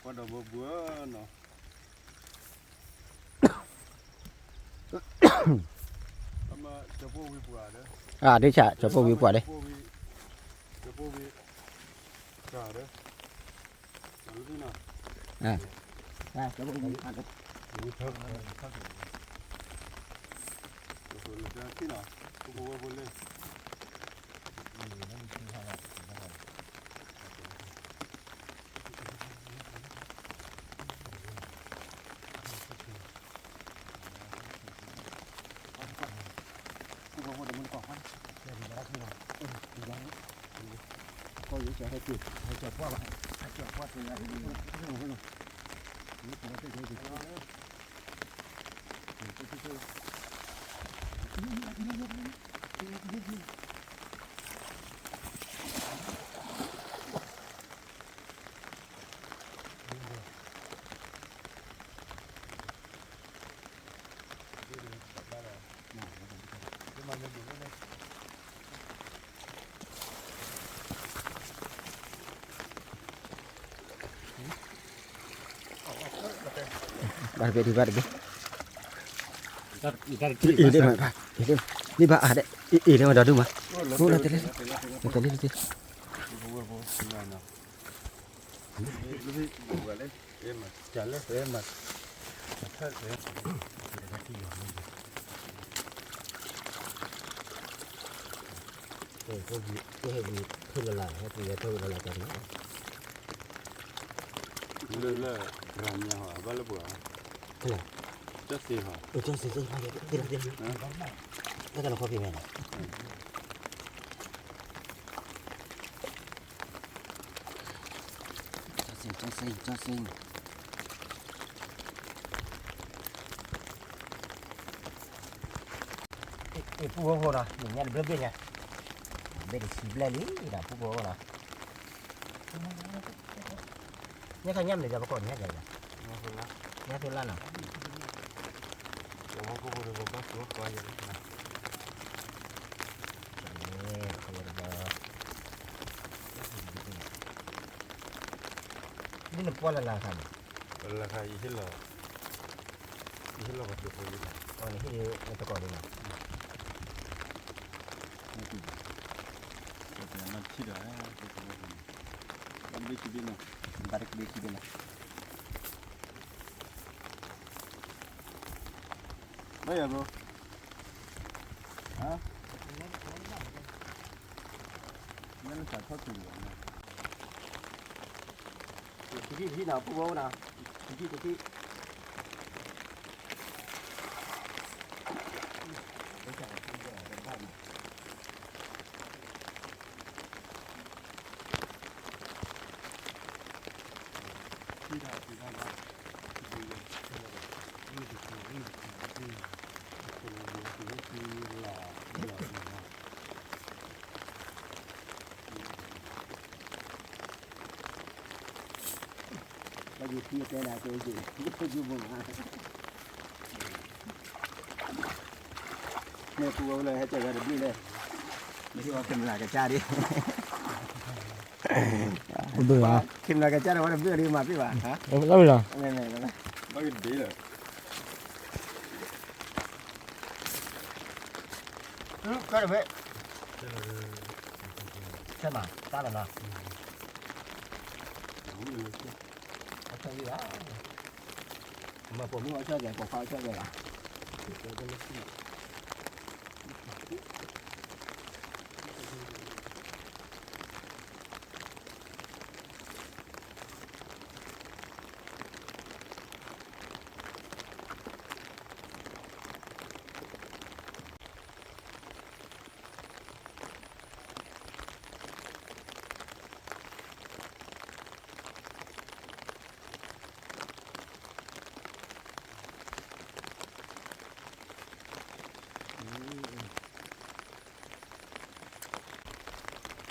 ကွၢ်ဒီးဘၢဘုနီၤ, အမ့ၢ်ကၠီၤပိၢ်ဝံပှၤဒီး, အဒ့ဆၣ် ကၠီၤပိၢ်ဝံပှၤဒီး, ကၠီၤပိၢ်ဝံ, ကၠီၤပိၢ်ဝံ, ကၠီၤဒီး, ကၠီၤပိၢ်ဝံ, ကၠီၤပိၢ်ဝံ, ကၠီၤပိၢ်ဝံ, ကၠီၤပိၢ်ဝံ, ဘၣ်တဘ့ၣ်ဒံး ဘၣ်တဘ့ၣ်, အ့ၣ်ဒ့ၣ်မး, အ့ၣ်ဒ့ၣ်, မ့ၢ်ဘၣ်အါဒီး အ့ၣ်အ့ၣ်လၢမၤဒီဒူၣ်မး, အိၣ်လၢတလဲ, တလဲတသ့, လၢလၢ, ရၤညါဟီ ဘၣ်လၢပှၤ, ကၠီၣ်စ့ၢ်ဟီ, ကၠီၣ်စ့ၢ်, တၢ်တနခီဖံးမဲာ်နီၤ. ကၠီၣ်စ့ၢ်, ကၠီၣ်စ့ၢ်, ကၠီၣ်စ့ၢ်, အ့ၣ် ပူဖိဖိနီၤ, နညါတဘျီဘ့ၣ်ညါ, ဘ့ၣ်တဆံဘျဲၣ်လံနီၤ ပူဖိဖိနီၤ. ညါခါညါမနုၤဒီးပကိးညါကဲဒီး, ညါသိလါနီၤ, ဖိဖိဒီးပဘၣ်သူအီၣ်ကီယဲၢ်လီၤ, ဒ်နပှၢ်လၢ်လၢ်ခါန့ၣ်, လၢ်ခါ ယဟ့ၣ်လီၤ, ယဟ့ၣ်လီၤပှၤသုးဖိလံ, နဟ့ၣ်လီၤတကိးလံလီၤ, ဘၣ်တဘ့ၣ်ခံဘ့ၣ်နီၤ, ဘၣ်တဘ့ၣ်ခံဘ့ၣ်နီၤ. ဘၣ်ယၤဘိ, ဟါ, မ့ၢ်လၢသးထီၣ်တုၤလီၤ, တထံၣ်တထံၣ်နီၤ ပူဖိနီၤ, တထံၣ်တထံၣ်. ဘၣ်ယံၤထံတဲနၤက့ၤက့ၤ, ယဖိယုၢ်ဘိမး, မ့ၢ်ပူဖိလၢဟဲတဲဝဲတဘျုးလဲၣ်, မ့ၢ်ဟံၣ်ဝဲ camera ကစၢ်ဒံး, camera ကစၢ်ဒီးဝဲတဘျုးဒံးမၤပ့ၢ်ဘၣ်, ဘၣ်ဒ်လီၤ, ကၢ်တဖဲ, ဆဲမး တၢ်လီၤနီၤ, အဆၢဂ့ၤဘၣ်, မ့ၢ်ပိာ်မုၣ်အဆၢဂ့ၤ ပိာ်ခွါအဆၢဂ့ၤဘၣ်.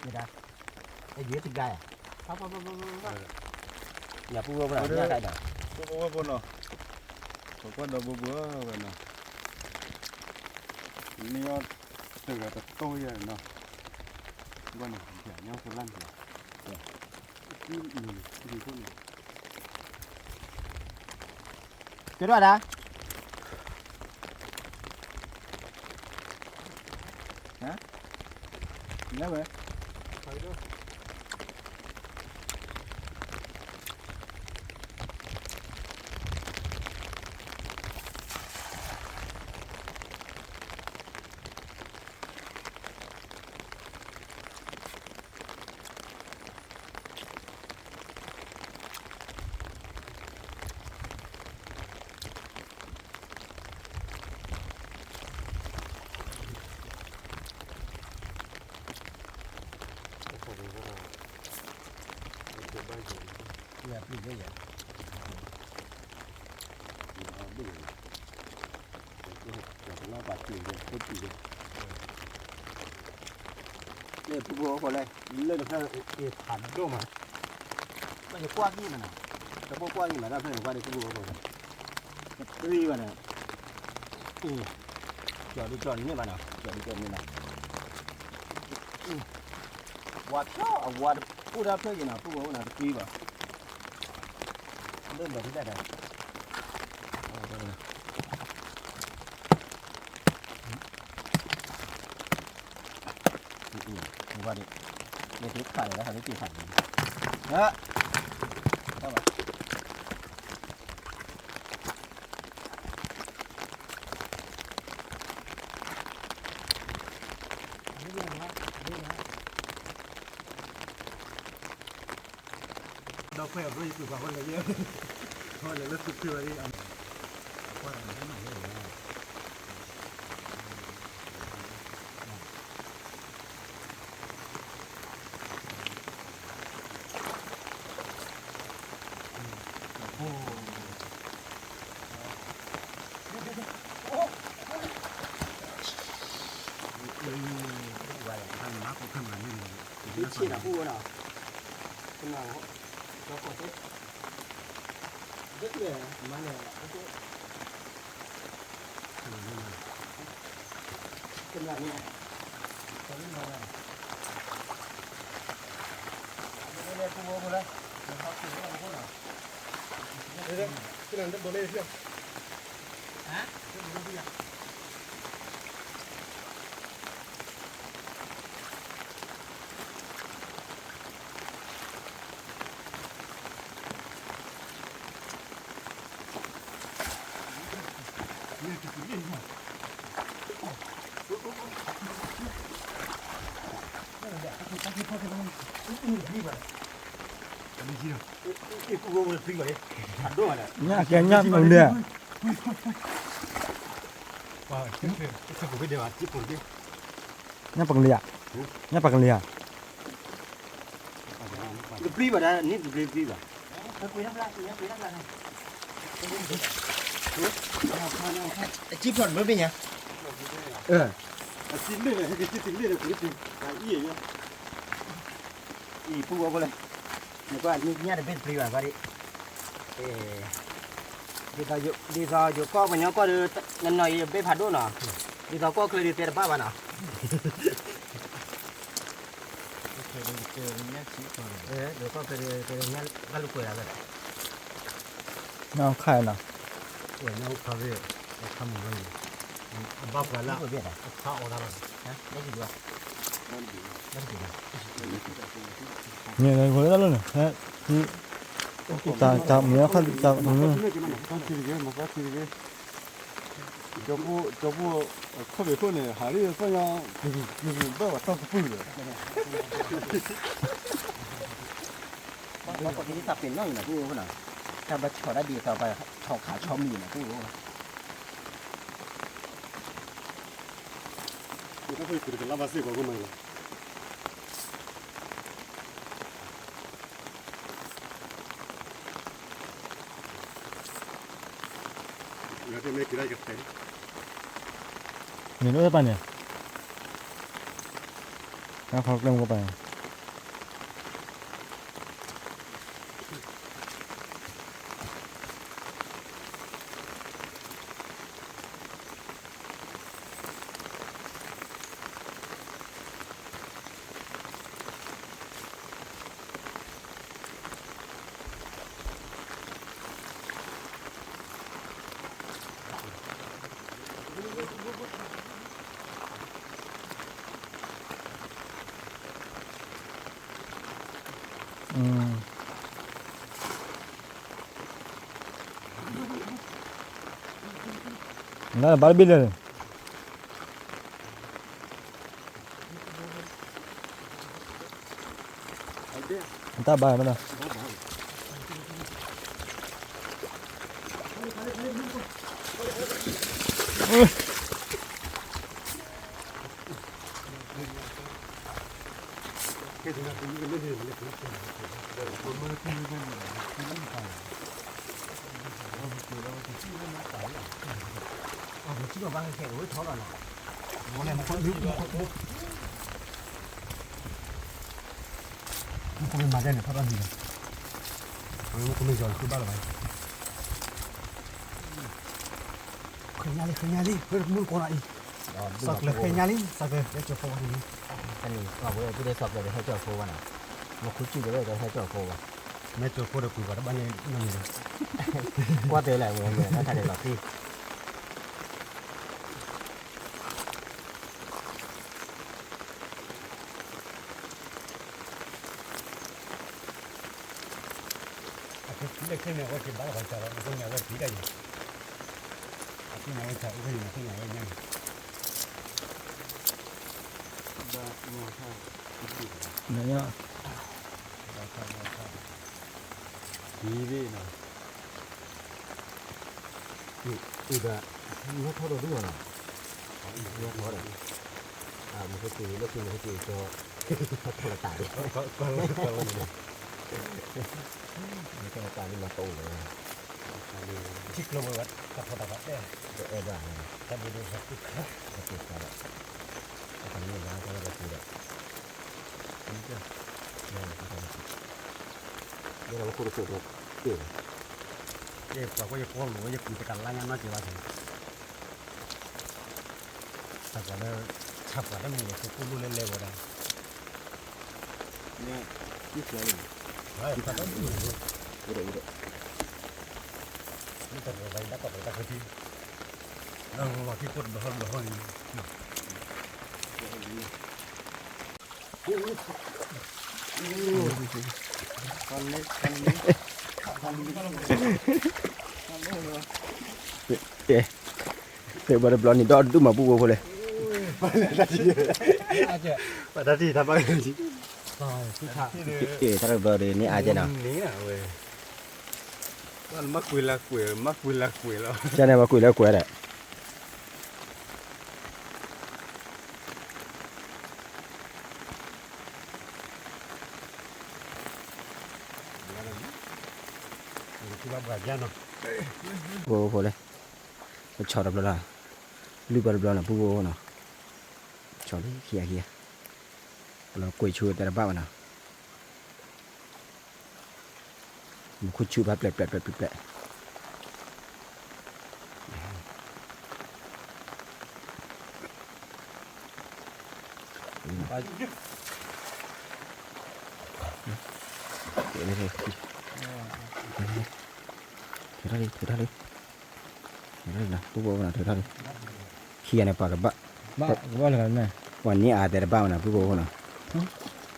မ့ၢ်ဒၣ်, အဲ ယွၤတဂၤယၤ, ညၣ်ပူဝဲပနီၤ, ညၣ်တဂၤ, ပူဝဲပနီၤ, ပကွၢ်ဒီးဘိဘိဝဲနီၤ, မ့ၢ်အီၤတဂၤတတိၢ်ယဲနီၤ, ဘၣ်န့ၣ် ညၣ်ဖိလၢ်န့ၣ်, ကဲထီၣ်ဒၣ်, ဟါ, လဲၤဝဲ. မ့ၢ်ပူဖိအဃိလဲၣ်, လၢတဖျၢၣ်အံၤဖးဒိၣ်မး, ဘၣ်ယကွၢ်ကံၢ်မးနီၤ, တဘိကွၢ်ကံၢ်မး တၢ်ဖျၢၣ်န့ၣ် ကွၢ်ဒ်ပူဖိအဃိန့ၣ်, တပျံၤဘၣ်န့ၣ်, ကၠီၤဒ်ကၠီၤန့ၣ်မ့ၢ်ဘၣ်နီၤ, ကၠီၤဒ်ကၠီၤန့ၣ်မ့ၢ်ဘၣ်, ဝါဖျိအဝါတအိၣ်တၢ်ဖျၢၣ်က့ၤနီၤ, ပူဖိအဃိန့ၣ် တပျံၤဘၣ်, လၢလီၤဒ်တၢ်ဒီး ဝါဒံး, မ့ၢ်တခးဒီး တၢ်ခးလၢတ့ၢ်ခးန့ၣ်, တၢ်ဘၣ် ဒီးဖဲအဘိယကွံာ်ပှၤဟိလဲၣ်ယဲ, ဟိလဲၣ်လၢသူၣ်ခုဝဲဒၣ်, အကွၢ်တၢ်မၤဟဲမၤဟဲလဲၣ်, ဒ်ဆ့ၣ်နီၤပူဝဲနီၤ, ကနၣ်, ကီၢ်သ့ၣ်, ဒ်လဲၣ်မၤလဲၣ်, ကနၣ် ညၣ်ကဲညၣ်ပကလံၤဧါ, ညၣ်ပကလံၤဧါ, တပျံၤဘၣ်ဒၣ်န့ၣ် တပျံၤတပျံၤဘၣ်, အကံဖျိးတဘျီဘ့ၣ်ညါ, အစံလ့ၣ်န့ၣ် ဟဲက့ၤစံလ့ၣ်န့ၣ် ပူၤတပျံၤ အံၤ အံၤ ပူၤဝဲဖိလၢ, နကွၢ်ညၣ်တဘ့ၣ်တပျံၤဘၣ်ကွၢ်ဒံး, ဒ်သိးယိၤကီၢ်ပှၤကညီကီၢ်ဒီး နနီၤအံၤဘ့ၣ်ဖးဒိၣ်နီၤ, ဒ်သိးကီၢ်ချၢဒ်တဲတဘၣ်ဘၣ်နီၤ, ယိၤကီၢ်ချၢဒ်တဲညၣ်ဘၣ်လိာ်ကွဲးလီၤ, ညၣ်ခါနီၤ, ညၣ်ခါဝဲ, အခါမုၢ်ဝဲအံၤ, အဘၣ်ပှၤလၢ, အခါအီၣ်တၢ်လီၤ, န့ၣ် တၢ်မ့ၢ်အခါတၢ်န့ၣ်, ကၠီဖိ, ကၠီဖိ, ခိၣ်ဘ့ၣ်ခိၣ်န့ၣ် ဟးလံသ့ၣ်ညါ, ဘၣ်ဝဲတီၢ်ကပုၢ်ဒီး, ဘၣ်ပှၤက့ၤတၢ်ပ့ၤနီၣ်အံၤနီၤ ပအိၣ်နီၤ, တၢ်ဘၣ်ဆီၣ်တၢ်ဒ်သိးပှၤဆီၣ်ခးဆီၣ်မံၤနီၤ ပအိၣ် တၢ်ဖိတကလးဘၣ်စ့ၢ်ကီးကနီၤလီၤ, မ့ၢ်တအိၣ်ပၢ်န့ၣ်, နခီကျဲမကပၢ်န့ၣ် လၢဘၣ်တဘ့ၣ်လၢ တၢ်ဘါမနီၤ, မ့ၢ်ကမ့ၢ်မၤဒ်န့ၣ် ထီၣ်ထီၣ်န့ၣ်လီၤ, မ့ၢ်ကမ့ၢ်ယီၤလၢဃုဘၣ်လီၤဘၣ်, ဃဲညါလံ ဃဲညါလံ မုၢ်တကိးနီၤအံၤ, စီၤကျၢၤဃဲညါလံ စီၤကျၢၤ ဟဲကၠီၤဖိဘၣ်န့ၣ်, တၢ်န့ၣ် အဝဲသူၣ်ဒဲစီၤကျၢၤဒီးဟဲကၠီၤဖိဘၣ်နီၤ, မ့ၢ်ခူစံၣ်ဒီးဝဲဒီးဟဲကၠီၤဖိဘၣ်, မ့ၢ်ကၠီၤဖိဒီးကွံာ်ပှၤတဘၣ်န့ၣ်နီတမံၤဒီး, ကွၢ်တဲလၢဝဲမ့ၢ်တၢ်တၢ်န့ၣ်လီၤတံၢ် အလၢခဲန့ၣ် အဝဲက့ၤဘၣ်လီၤပှၤကၢ်လီၤ နကညးဝဲသံတၢ်ယံၤ, အကညးဝဲကၢ်အိၣ်ဖဲန့ၣ် နကညးဝဲညါန့ၣ်, နညါ, သံဘ့ၣ်နီၤ, အံၤဒီး, ညါထီၣ်ဒီးဒူၣ်လီၤနီၤ, ညါထီၣ်ဒီး, မ့ၢ်က့ၤလၢက့ၤမ့ၢ်က့ၤကၠီ, ထီၣ်ထီၣ်လီၤတၢ်ဒ်, မ့ၢ်ထီၣ်လီၤတၢ်ဒ်မၤတအိၣ်လၢၤဘၣ်, ထံကျိဝဲဝဲ တၢ်ဖီတၢ်ဖီတဲ, တအဲၣ်ဒိး, တၢ်ဘိဒိၣ်ဖီ, တၢ်ကိၢ်ခါဒီး, တၢ်တမ့ၢ်ဘၣ်တၢ်ဝဲတၢ်ကိၢ်ဒီး, ဒီးဝဲခိၣ်တစိၢ်ဒီး, တ့ၢ်, ပှၤကွၢ်ယကွၢ်လိာ်ဝဲယကွံာ်ပတၢ်လါညါနီၢ်က့ၤဘၣ်ဆၣ်, ပှၤလၢ ဆၣ်ပှၤတၢ်မ့ၢ်ဝဲ သုးခိၣ်လိၣ်လဲၣ်လဲၣ်ဝဲဒၣ် ညၣ် ညၣ်ဖျါလံ မ့ၢ်တၢ်ပှၤဘၣ်ဒၣ်ပှၤတၢ်ခွဲးထံ လၢဝဲထံကိၣ်တဘျီဟီၣ်တဘျီဟီၣ်န့ၣ် ကဲ ဘၣ်တဘျီန့ၣ် ဒီဒူၣ်မၤပူၤဝဲဖိလဲၣ် ပတၢ်ထံၣ်တၢ်ဘၣ် ကဲ တၢ်တဘျီဒီးန့ၣ်အါကဲနီၤ မ့ၢ်ကွံာ်လၢကွံာ်လီၤ ကဲန့ၣ်မ့ၢ်ကွံာ်လၢကွံာ်ဒီး ဖိဖိလဲၣ် ပဆီတဘျီလီၤ လုၢ်ဘၣ်တဘျီလီၤ ဆီလံခံဂၤခံဂၤ ပလီၤကွံာ်ဆူတဲတဘၣ်ဘၣ်နီၤ မူခိၣ်ဆူၣ်ဘၣ်ပျဲးပျဲးပျဲးပျဲးပျဲး ထုးထီၣ်လံ ထုးထီၣ်လံ ထုးထီၣ်လံနီၤ ပူဖိနီၤ ထုးထီၣ်လံ ခံဂၤန့ၣ်ပှၤကဘၣ် ပှၤန့ၢ်အါတဲတဘၣ်မနီၤ ပူဖိနီၤ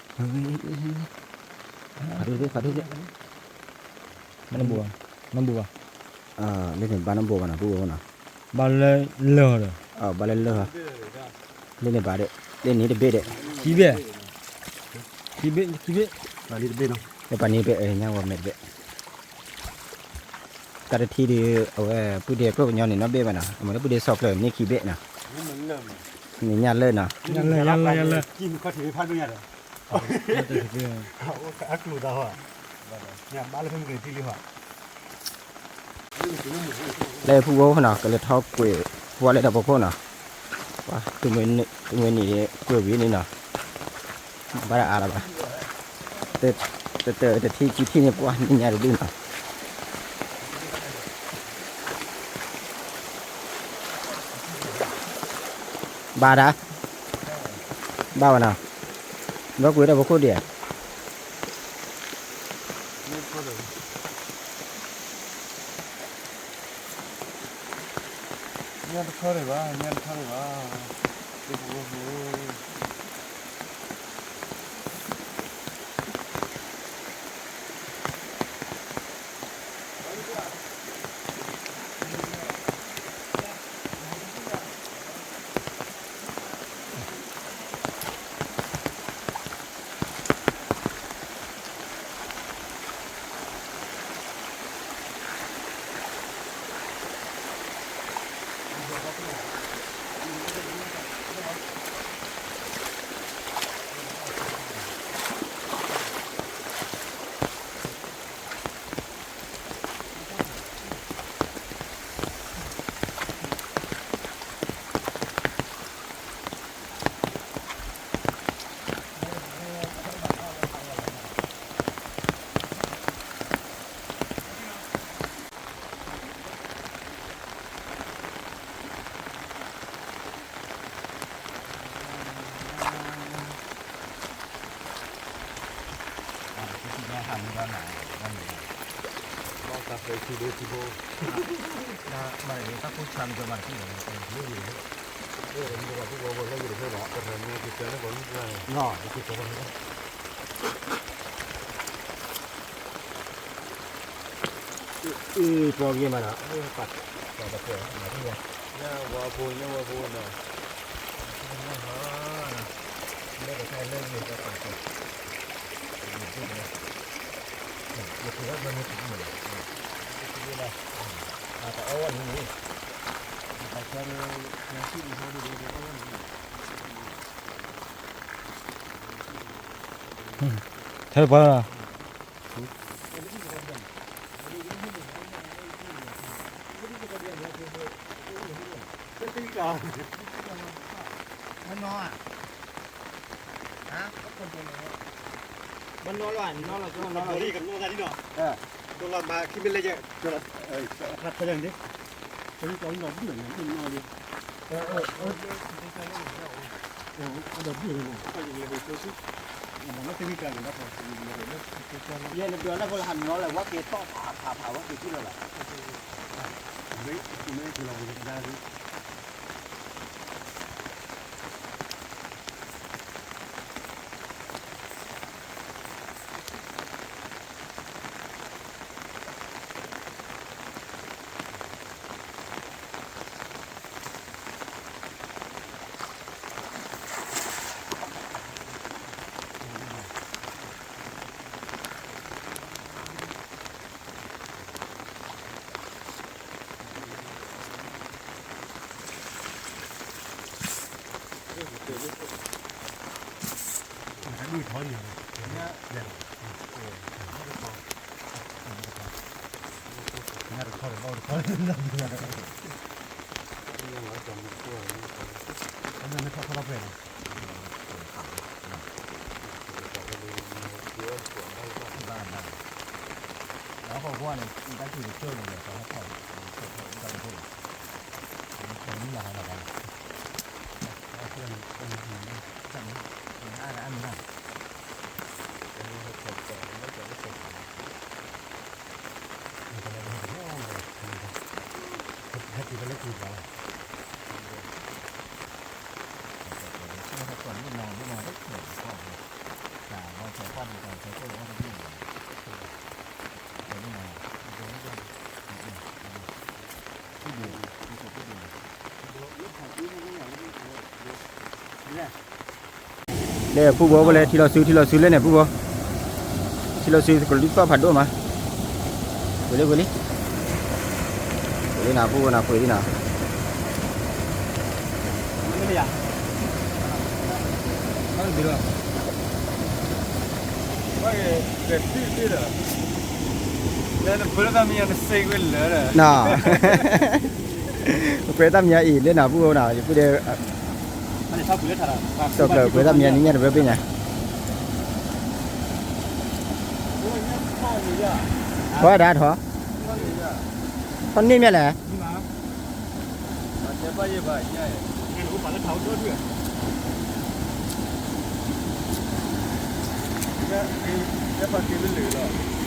ဖးဒိၣ်ဒိၣ် ဖးဒိၣ်ဒိၣ် လၢန့ၣ်ဘၣ်နီၢ်ဘိဘၣ်နီၤ ပူဖိနီၤ ဘၣ်လၢလၢၢ်ဒီး ဘၣ်လၢလၢၢ် လၢန့ၣ်ဘၣ်ဒီး လၢန့ၣ်တဘ့ၣ်ဒီး ခံဘ့ၣ် ခံဘ့ၣ် ခံဘ့ၣ် လၢပှၤန့ၣ်တဘ့ၣ် ညါဝဲမဲာ်တဘ့ၣ် တၢ်တထံၣ်ဒီး အဝဲပုၢ်ဒ့ကျိၣ်ကညီန့ၣ်နီတဘ့ၣ်ဘၣ်နီၤ အမ့ၢ်လၢပုၢ်ဒ့ဆီကျၢၢ်န့ၣ်ခံဘ့ၣ်နီၤ န့ၣ်ညၣ်လၢၢ်နီၤ ညၣ်လၢၢ် ညၣ်လၢၢ် ညၣ်လၢၢ် အကျိၤသးဟီ အကျိၤသးဟီ လၢဖုဝဲနီၤ ကလဲၤထီၣ်ကွံာ် ပှၤလၢတၢ်ဖီခိၣ်နီၤ ပှၤ သုးမွေနံၤကွံာ်ဝံၤန့ၣ်နီၤ ဘၣ်တၢ်အါလီၤဘၣ် တတၢၢ်တထံၣ်ကံထံၣ်န့ၣ် ပှၤနံၤညါတဒူၣ်နီၤ ဘၣ်တၢ် ဘၣ်ဝဲနီၤ ဘၣ်ကွံာ်တၢ်ဖီခိၣ်ဒံးဧါ ညၣ်တခီဒံးဘၣ် ညၣ်တခီဒံးဘၣ် တၢ်ဖီခိၣ် အံၤ ပှၤဂ့ၤမးနီၤ ပှၤတပှဲၤမး ညၣ်ဝါဖိ ညၣ်ဝါဖိနီၤ ထဲပှၤ မနီၤဧါ မနီၤလီၤ နီၤလီၤ ကနီၤလီၤ ကနီၤလီၤ မၤခံမ့ၢ်လဲၣ် ကနီၤလီၤ ထီၣ်ယၤန့ၣ် တနီၤလီၤ မနီၤလီၤ မနီၤလီၤ ယဲနဒွးလၢဖိလၢဟးနီၤလၢဝဲက့ၤတီၢ်ဖးဖးဖးဝဲက့ၤထံၣ်လီၤလီၤ. လဲၤဖုဘီဖိလဲၣ် ထံလီၤစု ထံလီၤစုလၢန့ၣ် ဖုဘီ, ထံလီၤစု ကလုၢ်သီၣ်ဖးဒိၣ်မး, ဝံၤလံ ဝံၤလံ, ဝံၤလံနၤ ဖုဘီနၤ ကွံာ်လံနၤ. ပှဲၤတၢ်မံၤအံၤလၢနၤ ဖုဘီနၤ ယပုၢ်ဒဲး, စီၤကျၢၤပှဲၤတၢ်မံၤအံၤ နံၣ်ညါတဘျီဘ့ၣ်ညါ, ထီၣ်ဝဲဒၣ်ထီၣ်, ထီၣ်န့ၢ်မ့ၢ်လဲၣ်.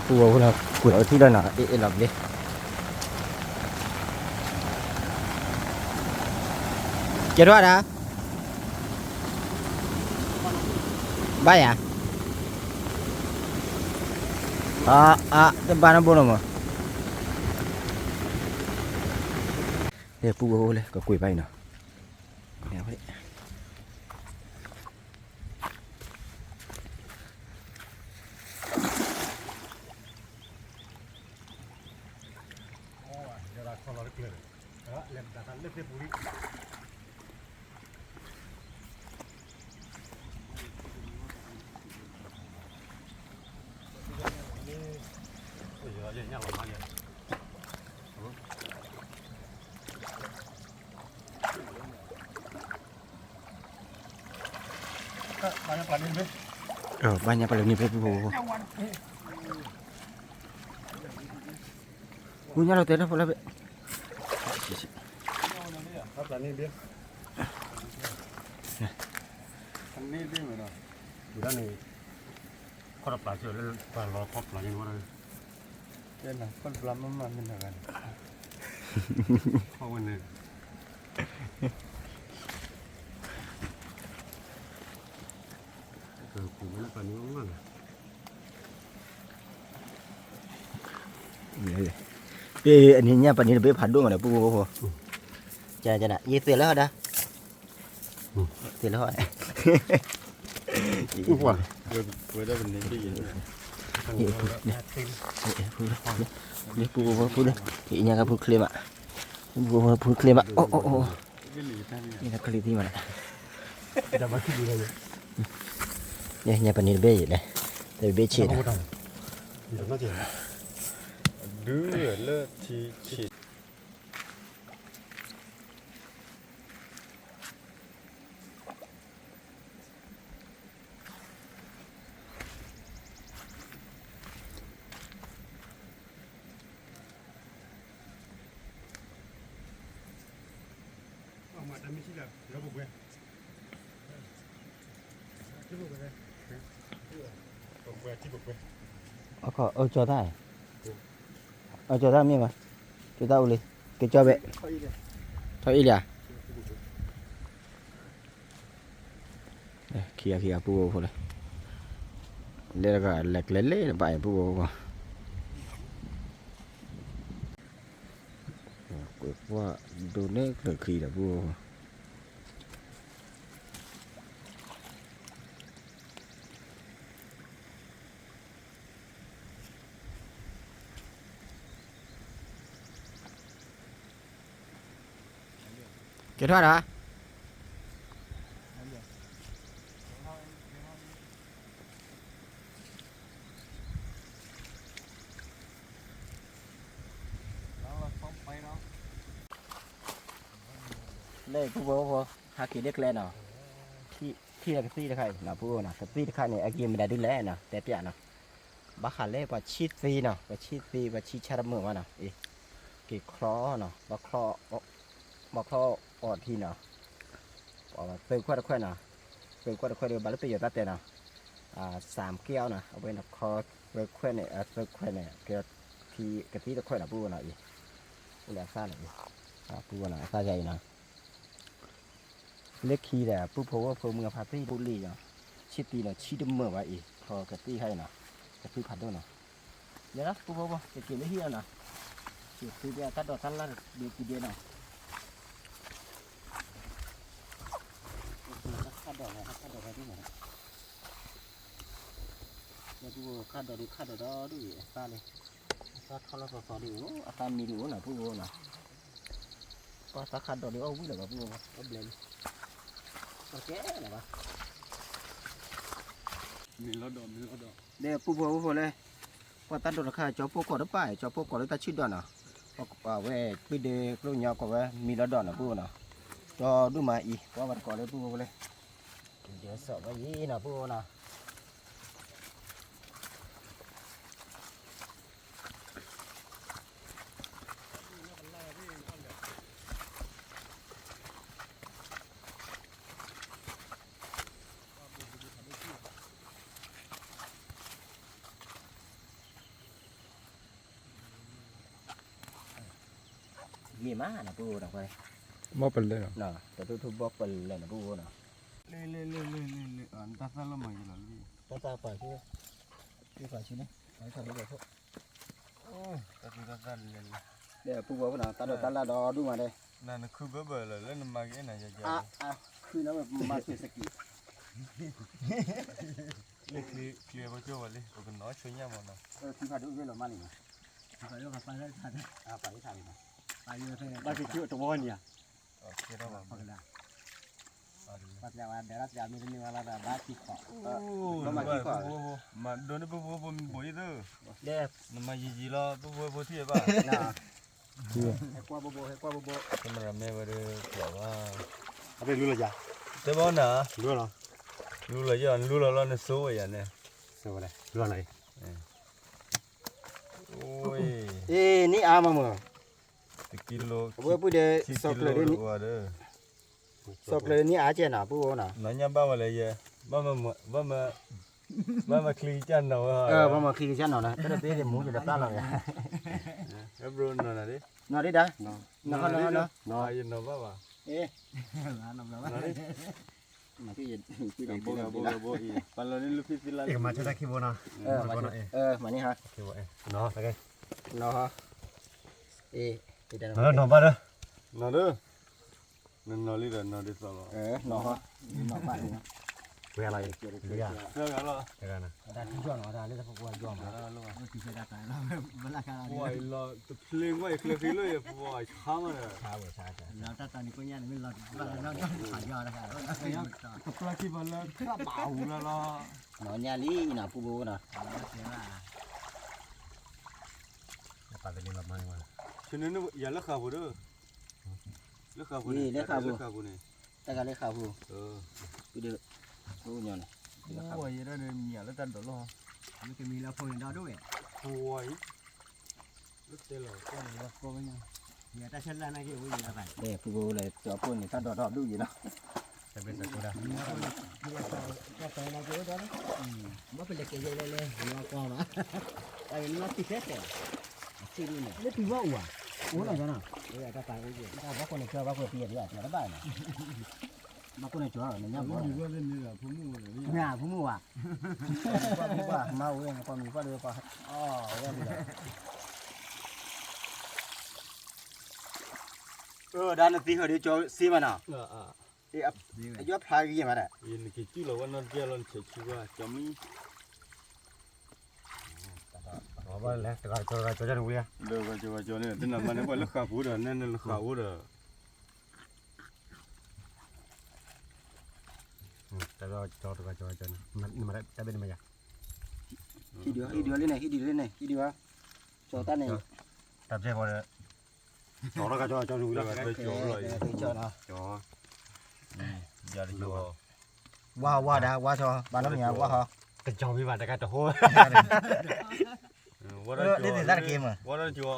ဖုဝဲဖိလၢကွံာ်လီၤထံလီၤနီၤ အ့ၣ်အ့ၣ်လီၤပလ့, ကဲထီၣ်ဒၣ်, ဘၣ်ယၤ, အါ အါ တဘၣ်နဘိလီၤမး, ဖုဝဲဖိလၢကကွံာ်ဘၣ်အံၤနီၤ. ဘၣ်ညါပှၤလၢန့ၣ်ဖဲပူၤ, ပူၤညါလီၤတဲာ်လၢဖိလၢဖဲ, ခီၣ်တပျးန့ၣ်, ခီၣ်တပျးလၢပှၤလီၤခီၣ်တပျးန့ၣ်ဝဲဒၣ်, ခီၣ်တပျးမ့ၢ်မ့ၢ်န့ၣ်, ခီၣ်ဝဲန့ၣ် ပှၤန့ၣ်မ့ၢ်န့ၣ်, အန့ၣ်ညါပှၤန့ၣ်တဘ့ၣ်ဖးဒိၣ်မးဒီးပူၤ, ယသ့ၣ်လၢဟီဒၣ်, သ့ၣ်လၢဟီ, ပှၤ ဝဲဒၣ်ပန့ၣ် ဖုလၢ ဖုလၢ ဖုလၢ ဖုလၢ ဖုလၢ ဖုလၢ ဖုချ့မး ဖုချ့မး အိၣ်အိၣ်အိၣ် ဖုချ့မး ချ့သံမး ညါပန့ၣ်တဘ့ၣ်အံၤလဲၣ် တဘ့ၣ်ဆ့ၣ်နီၤ ဒုးလၢထံဆ့ၣ် အခီၣ်အၢကၠီတၢ် အၢကၠီတၢ်မ့ၢ်မး ကၠီတၢ်အိၣ်လံ ကၠီဘဲး ထီၣ်အံၤလံဧါ ခံဂၤခံဂၤပူဖိလၢ လဲၤတဂၤလဲၤကျဲလဲၤတဘၣ်အံၤပူဖိ ကွဲးကွၢ်ဒိးန့ၢ်ကျၢၤခံဒီးပူ ကဲထီၣ်ဒီး လၢပူဖိ ဟဲက့ၤလၢကျဲနီၤ ထံၣ်ဒီးကသံၣ်တခါအံၤနီၤ ပူဖိနီၤ ကသံၣ်တခါန့ၣ် အက့ၤမတၤဒ်လဲၣ်နီၤ တဲပျးနီၤ ဘၣ်ဃးလၢပှၤဆံၣ်သ့နီၤ ပှၤဆံၣ်သ့ ပှၤဆံၣ်ဆၣ်တမုာ်ဘၣ်နီၤ အ့ က့ၤချီနီၤ ဘၣ်ချီ ဘၣ်ချီအီၤထံနီၤ သုးခွဲးတခွဲးနီၤ သုးခွဲးတခွဲးဒီး ဘၣ်လၢပယီၤတၢ်တဲနီၤ စၢ်ကဲအီၤနီၤ အဝဲန့ၣ်ခီ သုးခွဲးန့ၣ် အသုးခွဲးန့ၣ် ကသံၣ်တခွဲးနီၤ ပူဖိနီၤအံၤ အိၣ်လၢအသၣ်န့ၣ် ပူဖိနီၤ အသၣ်ယၤအံၤနီၤ လၢခံဒီး ပုၢ်ဖိဝဲၢ်ဖိမုၢ်အဖါတံၢ်ပူၤလံနီၤ ဆံၣ်သံနီၤ ဆံၣ်တမုာ်ဘၣ်အံၤ ခီကသံၣ်ခါအံၤနီၤ ကသံၣ်ဖးဒိၣ်နီၤ လဲၤလီၤ ပုၢ်ဖိဖိ ကက့ၤလၢဟံၣ်အီၤနီၤ က့ၤသုးက့ၤအတၢ်ဒိးတၢ်လၣ်ဒ်ကဒဲနီၤ တၢ်ခးဒိးဝဲ တၢ်ခးဒိးဝဲဒ်နီၤ လၢပုၢ်ဖိခးဒိးဒုးခးဒိးဒီဒူၣ်အံၤ အသၣ်လံ အသၣ်ထီၣ်လီၤသီသီဒုးအိၣ် အသၣ်မံဒုးအိၣ်နီၤ ပုၢ်ဖိနီၤ ပှၤသးခးဒိးဒုးအီၣ်ဝံၤလၢၤဘၣ် ပုၢ်ဖိ အီၣ်ဘျဲၣ်လံ အီၣ်ကဲလၢၤဘၣ် မ့ၢ်လီၤဒီး မ့ၢ်လီၤဒီး ဒီးပုၢ်ဖိ ပုၢ်ဖိလဲၣ် ပှၤတၢ်ဒိးတခါ ကၠီပိၢ်ကီးတပၣ် ကၠီပိၢ်ကီးလၢတၢ်ဆံၣ်ဒီးနီၤ အဝဲ ပှၤဒုးကျိၣ်ညီကီးဝဲ မံလီၤဒီးနီၤ ပုၢ်ဖိနီၤ ဒီဒူၣ်မးအံၤ ပှၤဘၣ်တကိးလၢပုၢ်ဖိလဲၣ် ဒ်သိးဝဲအံၤနီၤ ပုၢ်ဖိနီၤ ဂ့ၤမးနီၤ ပုၢ်ဖိနီၤ ဘီပလၢာ်နီၤ တထူၣ်ထူၣ်ဘီပလၢာ်နီၤ ပုၢ်ဖိနီၤ လၢ လၢ လၢ လၢ လၢ တၢ်သၣ်လီၤမၤယံၤလီၤလံ တၢ်သၣ်ပာ်ဆူ သၣ်ပာ်ဆူန့ၣ် ပာ်ဆူလၢ တၢ်သူတၢ်သၣ်လဲၤလံ ဒီးပုၢ်ဖိနီၤ တၢ်ဒိးတၢ်လၣ်ဒီဒူၣ်မးဒီး နနခုဘၢဘၢလၢ လၢနမၤဂ့ၤနၤယၤယၤ ခုနီၤ မၤသ့စကံး လၢချ့ချ့ပကၠိဝဲလံ ပကနီၤဆိညၣ်မးနီၤ ထံဖးဒိၣ်ဂ့ၢ်လီၤမးလံနီၤ ထံဖးဒိၣ်ပာ်လၢထး ပာ်လၢထးလံနီၤ ဘၣ်က့ၤဆူအတဝီန့ၣ်ဧါ ပကဒၣ် ပှၤပျဲဝဲဒၣ်ပျဲမ့ၢ်တန့ၢ်ဝဲလီၤဒီးဘၣ်သံခီ မၤဒိၣ်န့ၢ်ပုၢ်ဖိဖိမံဘိးအံၤသၢ နမၤယံၤယံၤလီၤ ပုၢ်ဖိဖိထံၣ်ဘၣ် ဟဲကွၢ်ဘိဘိ ဟဲကွၢ်ဘိဘိ ကမရမဲဝဲဒၣ်ကွၢ်ဘၣ် အဝဲလူလီၤယၤ တဲဘၣ်နၤ လူလီၤ လူလီၤယၤ လူလီၤလီၤ နစိဝဲယၤန့ၣ် စိဝဲဒၣ် လူလီၤ အ့ နံၣ်အါမးမး တကံလိ အဝဲပုၢ်ဒီး ဆီကျၢၤဒီး ဆီကျၢၤဒီး နံၣ်အါကဲနီၤ ပုၢ်ဝဲနီၤ နညါဘၣ်ဝဲလၢယဲ ဘၣ်မ ဘၣ်မချံကစၢ်နီၤဝဲ ဘၣ်မချံကစၢ်နီၤနီၤ တၢ်တသ့မူကလၢပျၢ်လီၤဝဲ ဘျီနီၤနၤဒ် နီၤဒ်ဒါ နီၤနီၤနီၤ ယနီၤဘၣ်ဘၣ် အ့ နီၤဒ် ဘိဘိဘိအံၤ ပှၤလီၤန့ၣ်လူဖံသ့လါ မၤန့ၢ်ဟါ နီၤ နီၤဘၣ်ဒီး နီၤဒ် နနီၤလံဒီးနီၤဒ်သိးလီၤ နီၤဟီ နီၤဘၣ် ပှဲၤလီၤအံၤ, သၢဂၤလီၤ, တဂၤနီၤ, တၢ်ထံကၠီနီၤ, တၢ်လၢတပကွၢ်ကၠီမး, ပှၤအံၤလီၤ တဖျ့ကွၢ်အံၤ ချၢဃံလၢယပှၤအံၤ ဆါမးဒီး, တၢ်တၢ်န့ၣ်ကညါန့ၣ်မ့ၢ်လီၤတဖျ့, ကပျၢ်ခံပှၤလၢတၢ်ဘၣ်အူလီၤလီၤ, နီၤညါလံနီၤ ပူဖိနီၤ, ပာ်တလံလီၤမးန့ၣ်, ယၤလၢဃာ်ဖိဒီး, လၢဃာ်ဖိန့ၣ်, လၢဃာ်ဖိန့ၣ်, တၢ်ဂၤလၢဃာ်ဖိ, ဒီး, အိၣ်ညီန့ၣ်, ယဲဒၣ်ဒီးမံၤလၢတၢ်ဒိးလီၢ်, မ့ၢ်တမံၤလၢဖိန့ၣ်ဒီဒိၣ်ဝဲ, ဖိဝါအံၤ, လၢတဲလီၤကီၢ်န့ၣ်လီၤကီၢ်ဝဲညါ, ယတၢ်ဆဲးလၢ်နာ်က့ဝဲယၤဘၣ်, ဖိဖိလၢကၠီဖိန့ၣ် တၢ်ဒိးထီၣ်ဒူၣ်ယံၤနီၤ, တၢ်ဘၣ်စၢၤကိးဒၣ် မ့ၢ်ပလဲၤကဲယဲလဲၣ်လဲၣ် မ့ၢ်ကွၢ်မး, တၢ်မ့ၢ်မ့ၢ်သံခဲခဲ, အဆံးန့ၣ်, လၢပံၤဘၣ်အိၣ်ဘၣ်, အိၣ်နီၤကၠီနီၤ, တၢ်ဘၣ်ကိးန့ၣ်ကၠီ ဘၣ်ကိးပံၤယၤတဘၣ်နီၤ, ဘၣ်ကိးန့ၣ်ကၠီ နညါဘီ, ဖိမုၣ်ဝါ, မၤဝဲ နကွၢ်မံၤကွၢ်ဒီးကွၢ်, အီၣ်ဝဲဒၣ်, အၢ ဒါနသံဃာ်ဒီးကၠီစ့မးနီၤ, အယွၤဖျါကယဲၢ်မးဒၣ်, နက့ၤကၠူၣ်လီၤဝဲနီၢ်တကဲလီၤ နဆဲးဆူဝဲ ကၠီမံ, တဂၤကၠီတဂၤကၠီန့ၣ်ဝဲ, တဂၤကၠီတဂၤကၠီန့ၣ် တနၤမၤန့ၢ်ပှၤလၢဃာ်ပူၤဒီး နဲနလၢဃာ်အိၣ်ဒီး တၢ်ဘၣ်ကၠီတဂၤကၠီတဂၤကၠီန့ၣ် နမၤတၢ်ဘၣ်န့ၣ်မၤယၤ, ဟံးဒံးဟံးဒံးလၢန့ၣ် ဟံးဒံးလၢန့ၣ် ဟံးဒံးဝဲ, ကၠီတၢ်န့ၣ်, တၢ်ဘျဲၣ်ဃီဒီး, ကၠီတဂၤကၠီကၠီန့ၣ်ဝဲ, ကၠီ, ယၤတကၠီ, ဝါဝါဒၣ် ဝါဆီ, ဘၣ်နီတမံၤ ဝါဟီ, တကၠီမ့ၢ်ဘၣ်တဂၤတဟိ, ဝါတကၠီ, ဝါတကၠီ, တဂၤသၢကၠီလီၤဒီး,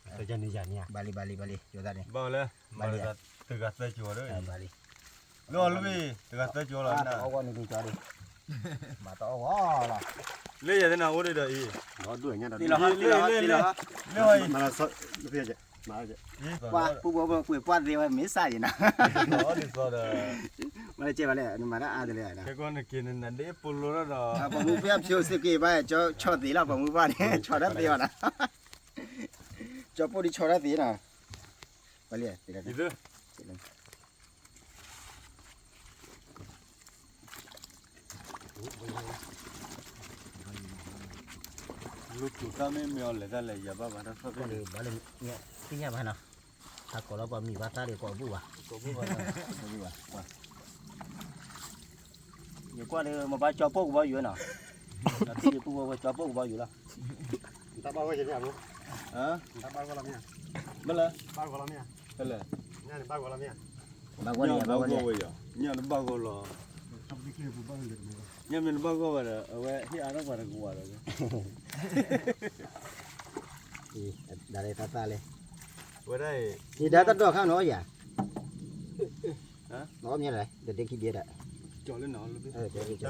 တဂၤန့ၣ်ယၤန့ၣ်, ဘၣ်လံ ဘၣ်လံ ဘၣ်လံ, ယိၤသးန့ၣ်, ဘၣ်လံ, တဂၤသၢကၠီဒီး, ဘၣ်လံ, လၢအီၤလၢဘ့ၣ် တဂၤသၢကၠီလီၤ, တအီၣ်ဝဲန့ၣ်ကၠီဒီး, မၤတအီၣ်ဝဲလီၤ, လၢယၤသ့ၣ်နၤအိၣ်ဒီးအံၤ, လၢယၤသ့ၣ်နၤအိၣ်ဒီးအံၤ, လၢယၤ ပှၤပူဖိပှ့ၤပှၢ်သ့ဝဲမ့ၢ်စၢ်ယံၤနီၤ, မ့ၢ်ကဲဘၣ်လဲၣ် နမၤတၢ်အါတလဲၣ်, ပှၤမူဖဲအဖျိစ့ၢ်ကီးဘၣ် ဆီသ့လီၤ ပှၤမူဖဲန့ၣ် ဆီတၢ်သ့ဘၣ်နီၤ, ကၠီပိၢ်ဒ်ဆီတၢ်သ့နီၤ, ပှၤလံ, လူတူၢ်တၢ်မ့ၢ်မ့ၢ်အီၤလဲၤတၢ်လဲၤ ယၤဘၣ်ဘၣ်တၢ်ဆီၣ်သ့န့ၣ်, သ့ၣ်ညါဘၣ်နီၤ, ဟးကိးလီၤပှၤမံၤဘၣ်သးဒီးကိးဘူၣ်ဘၣ်, ကိးဘူၣ်ဘၣ်, ယကွၢ်ဒီးမ့ၢ်ဘၣ်ကၠီပိၢ်ကဘီယူၤနီၤ, ထံပူဖိဝဲကၠီပိၢ်ကဘီယူၤလီၤ, တၢ်ဘၣ်ဝဲယၤန့ၣ်, တၢ်ဘၣ်ဝဲလီၤမ့ၢ်, မ့ၢ်လၢ, ဘၣ်ဝဲလီၤမ့ၢ်, ဖဲလဲၣ်, ညါန့ၣ်ဘၣ်ဝဲလီၤမ့ၢ်, ဘၣ်ဝဲလီၤ, ညၣ်တဘၣ်ဂီၢ်လီၤ, ညၣ်မ့ၢ်တဘၣ်ဂီၢ်ဘၣ်ဒီး အဝဲဟ့ၣ်အါထီၣ်ပှၤတကဝၤဒီး, ဒ်လဲၣ်တၢ်သၣ်လဲၣ်, ဝဲဒၣ်အံၤ, ယဒါတၢ်ဒိးခါနီၤယၤ, နီၤမ့ၢ်လဲၣ် ဒီးဒ့ခံဒ့ဒၣ်, ကၠီလၢနီၤလၢ, ဒီးဒူၣ်လံ ဘျီ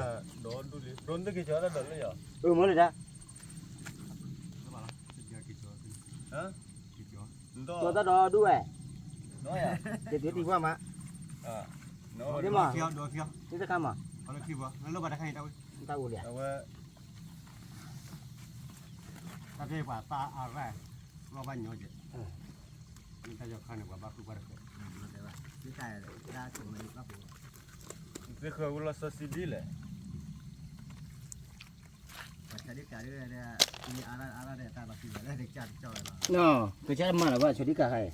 နသ့ၣ်က့ၤကၠီတၢ်ဒိးလၢယၤ, အၢ မ့ၢ်လၢဒါ ကၠီတၢ်ဒိးဒူၣ်ဝဲ, တသ့တံၢ်ပှၢ်မး, မ့ၢ်မး, တခါမး, တၢ်အိၣ်လံ, တၢ်ဖဲပှၤသၣ်အါရၣ်, လီၤဘၣ်ညီကဲ, မ့ၢ်တၢ်ယီၤခါန့ၣ် ပှၤဘၣ်ဃုပှၢ်တဃၢၤ, သ့ဃၢၤဝဲလီၤစီဆှံဒ်လဲၣ် ကဆါဒံးကးလီၤ, ကဆါတမၤလၢၤဘၣ် ဆိဒံးကးခါအံၤ,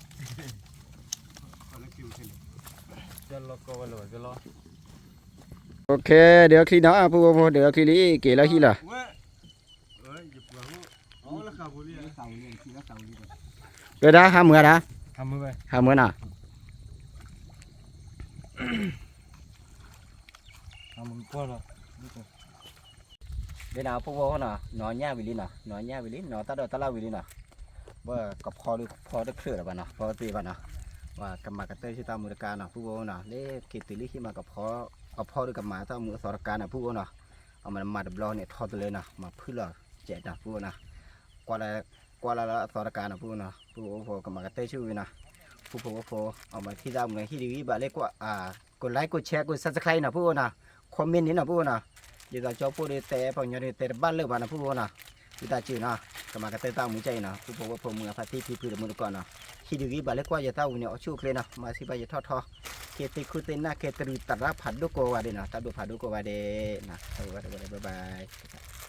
ကလီၤကီဝဲလၢၤဘၣ်ကလီ, အိၣ်ခ့ ဒီးချံနီၤ အပူဖိ ဒီးချံလံ က့ၤလီၤဟံၣ်လီၤ, ဝဲဒၣ်ဟးမုာ်ဒၣ်, ဟးမုာ်နီၤ လၢနဖိဖိနီၤ နီၢ်ညၣ်ဝံၤလံနီၤ နီၢ်ညၣ်ဝံၤလံ နီၢ်တၢ်ဒိးတၢ်လၢ်ဝံၤလံနီၤ, ဘၣ်ကဖီဒုးဖီတချုးလၢၤဘၣ်နီၤ ဖီသ့ဘၣ်နီၤ, ဝဲကမၤကတၢၢ်ဆူတၢ်မူတကါနီၤ ဖုဖိနီၤ လၢက့ၤတုၤလၢဟံၣ်မးကဖီ, ကဖီဒုးကမၤတၢ်မူအသီတကါနီၤ ဖုဖိနီၤ, အမၤတဘျီန့ၣ်ထီတလၢနီၤ မၤဖုလီၤကဲးနီၤ ဖုဖိနီၤ, ကွၢ်လၢလၢအသီတကါနီၤ ဖုဖိနီၤ, ဖုဖိဖိကမၤကတၢၢ်ဆူဝံၤနီၤ, ဖုဖိဖိ အမၤထံၣ်သးမူန့ၣ် ဟံၣ်ဒုးဂံၢ်ဘၣ်လၢကွၢ် ကိးlikeကိးshareကိးsubscribeနီၤ ဖုဖိနီၤ, commentန့ၣ်နီၤ ဖုဖိနီၤ, ဒ်သိးကၠီပိၢ်ဒုးတဲ ပှၤကညီဒုးတဲတဘၣ်လၢၤဘၣ်နီၤ ဖုဖိနီၤ, ဒ်တၢ်စုနီၤ, ကမၤကတၢၢ်သးမူကဲအံၤနီၤ ဖုဖိဖိမုၢ်အဖါတံၢ်ဖံဖုတမုၢ်တကိးနီၤ, ဟံၣ်ဒုးဂံၢ်ဘၣ်လၢကွၢ်ယသးမူန့ၣ် အိၣ်ဆူၣ်အိၣ်ချ့နီၤ မၤစံးဘၣ်ယထီၣ်ထီ, က ကဲသ့ၣ်ခူၣ်သ့ၣ်နၢ်ကဲတရူးသရၣ်ဖးဒိၣ်ကိးဂၤဒဲးနီၤ, တၢ်ဘျုးဖးဒိၣ်ကိးဂၤဒဲးနီၤ, တၢ်ဘျုးဖးဒိၣ်ကိးဂၤဒဲး, bye bye.